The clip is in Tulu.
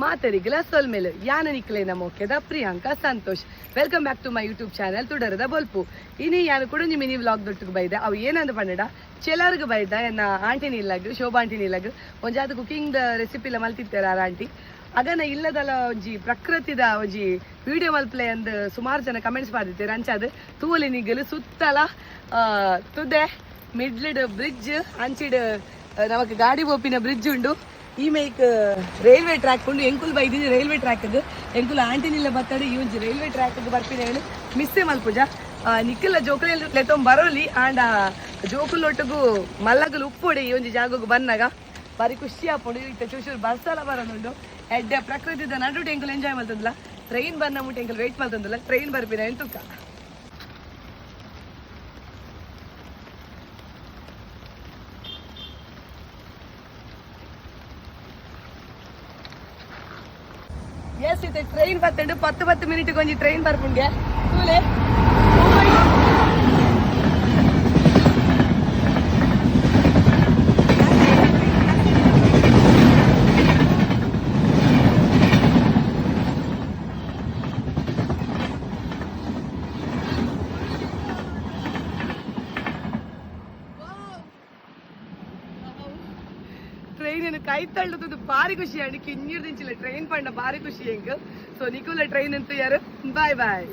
ಮಾತೆರಿಗ್ಲ ಸೊಲ್ಮೆಲು. ಯಾನ ನಿಕ್ಲೇನ ಮೋಕೆದ Priyanka Santosh. Welcome back to my YouTube channel ತುಡರದ ಬೊಲ್ಪು. ಇನಿ ಯಾನು ಕುಡೊಂಜಿ ಮಿನಿ ವ್ಲಾಗ್ ದೊಟ್ಟುಗು ಬೈದೆ. ಅವು ಏನಂದ್ ಪಂಡ ಚೆಲಾರ್ಗ್ ಬೈದ ಎನ್ನ ಆಂಟಿನ ಇಲ್ಲಗ್, ಶೋಭಾ ಆಂಟಿನ ಇಲ್ಲಗ್. ಒಂಜಾದ ಕುಕಿಂಗ್ ದ ರೆಸಿಪಿ ಲ ಮಲ್ತಿತ್ತೆರ್ ಆರ್ ಆಂಟಿ. ಅಗನ ಇಲ್ಲದಲ ಒಂಜಿ ಪ್ರಕೃತಿದ ಒಂಜಿ ವಿಡಿಯೋ ಮಲ್ಪಲೆ ಅಂದ್ ಸುಮಾರು ಜನ ಕಮೆಂಟ್ಸ್ ಪಾಡ್ದಿತ್ತೆರ್. ಅಂಚಾದ್ ತೂವೊಲಿ ನಿಗಲು ಸುತ್ತಲ ತುದೆ ಮಿಡ್ಲ್ಡ್ ಬ್ರಿಡ್ಜ್, ಅಂಚಿಡ್ ನಮಕ್ ಗಾಡಿ ಪೋಪಿನ ಬ್ರಿಡ್ಜ್ ಉಂಡು. ಈ ಮೇಕ್ ರೈಲ್ವೆ ಟ್ರ್ಯಾಕ್ ಉಂಡು. ಎಂಕುಲು ಬೈದಿನಿ ರೈಲ್ವೆ ಟ್ರ್ಯಾಕ್. ಎಂಕುಲು ಆಂಟಿನಿಲ್ಲ ಬತ್ತಡು ಈ ಒಂಜಿ ರೈಲ್ವೆ ಟ್ರ್ಯಾಕ್ ಬರ್ಪಿನ ಮಿಸ್ಸೆ ಮಲ್ಪುಜ. ನಿಕ್ಕಲ್ಲ ಜೋಕುಲೆ ಲೆತ್ತೊಂದು ಬರೋಲಿ, ಆಂಡ ಜೋಕುಲೊಟ್ಟುಗು ಮಲ್ಲಗುಲು ಉಪ್ಪೊಡೆ. ಈ ಒಂಜಿ ಜಾಗಗ್ ಬನ್ನಗ ಬಾರಿ ಖುಷಿ ಆಪುಂಡು. ಇತ್ತೆ ಚೂರು ಬರ್ಸಲ ಬರೋದುಂಡು. ಎಡ್ಡೆ ಪ್ರಕೃತಿದ ನಡುಟು ಎಂಕುಲು ಎಂಜಾಯ್ ಮಲ್ತೊಂದುಲ್ಲ. ಟ್ರೈನ್ ಬನ್ನ ಮುಟ್ಟ ಎಂಕುಲು ವೇಟ್ ಮಲ್ತೊಂದುಲ್ಲ. ಟ್ರೈನ್ ಬರ್ಪಿನ ತುಕ್ಕ. ಎಸ್, ಇತ್ತೆ ಟ್ರೈನ್ ಬತ್ತುಂಡು. 10 10 ಮಿನಿಟ್ ಒಂಜಿ ಟ್ರೈನ್ ಬರ್ಪುಂಡೆ, ತೂಲೆ. ಟ್ರೈನ್ ಕೈ ತಳ್ಳುದು ಬಾರಿ ಖುಷಿ ಅಂಡ್ ಕಿನ್ನೀರ್ ದಿಂಚಿಲ್ಲ ಟ್ರೈನ್ ಪಂಡ ಬಾರಿ ಖುಷಿ ಎಂಕ್. ಸೊ ನಿಕುಲ ಟ್ರೈನ್ ಅಂತ ಯಾರು. Bye boy.